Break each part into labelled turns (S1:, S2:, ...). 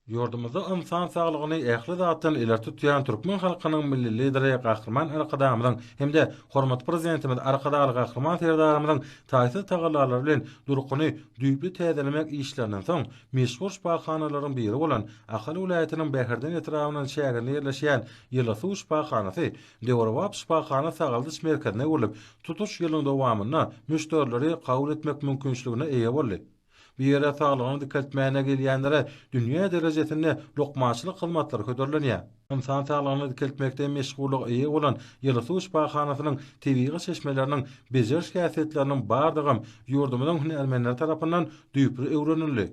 S1: Ýurdumyzda ynsan saglygyny ähli zatdan ileri tutýan türkmen halkynyň Milli Lideri Gahryman Arkadagymyzyň hem-de hormatly Prezidentimiz Arkadagly Gahryman Serdarymyzyň taýsyz tagallalary bilen durkuny düýpli täzelemek işlerinden soň meşhur şypahanalaryň biri bolan Ahal welaýatynyň Bäherden etrabynyň çäginde ýerleşýän Ýyly suw şypahanasy döwrebap şypahana-sagaldyş merkezine öwrülip, tutuş ýylyň dowamynda müşderileri kabul etmek mümkinçiligine eýe boldy. Bu ýere saglygyny dikeltmäne gelýänlere dünýä derejesinde lukmançylyk hyzmatlary hödürlenýär. Ynsan saglygyny dikeltmekde meşhurlyga eýe bolan Ýyly suw şypahanasynyň tebigy çeşmeleriniň bejeriş häsiýetleriniň bardygam ýurdumyzyň hünärmenleri tarapyndan düýpli öwrenildi.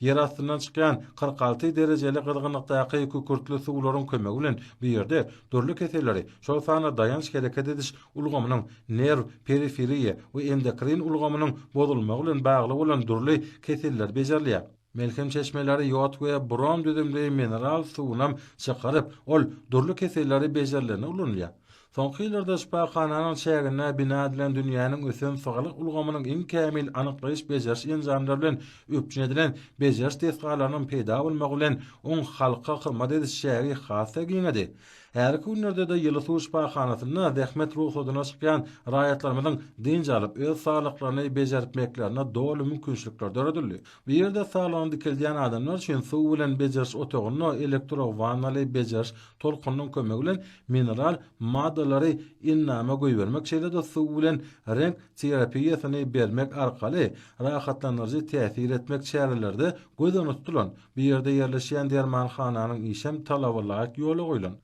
S1: Ýer astyndan çykýan 46 derejeli gyzgynlykdaky kükürtli suwlaryň kömegi bilen bu ýerde dürli keselleri, şol sanda daýanç-hereket ediş ulgamynyň, nerw, periferiýa we endokrin ulgamynyň bozulmagy bilen bagly bolan dürli keseller bejerilýär. Melhem çeşmeleri ýod we brom düzümli mineral suwunam çykaryp, ol dürli keselleri bejerilende ulanylýar. Soňky ýyllarda şypahananyň çäginde bina edilen dünýäniň ösen saglyk ulgamynyň iň kämil anyklaýyş-bejeriş enjamlary bilen üpjün edilen bejeriş desgalarynyň peýda bolmagy bilen oň halka hyzmat ediş çägi has-da giňedi. Häzirki günlerde-de ýyly suw şypahanasynda zähmet rugsadyna çykýan raýatlarymyzyň dynç alyp, öz saglyklaryny bejertmeklerine doly mümkinçilikler döredildi. Bu ýerde saglygyny dikeldýän adamlar üçin suw bilen bejeriş otagynda elektrowannaly bejeriş tolkunynyň kömegi bilen mineral maddalary endama goýbermek, şeýle-de suw bilen reňk terapiýasyny bermek arkaly rahatlandyryjy täsir etmek çäreleri-de göz öňünde tutulan. Bu ýerde ýerleşýän dermanhananyň işem talaba laýyk ýola goýlan.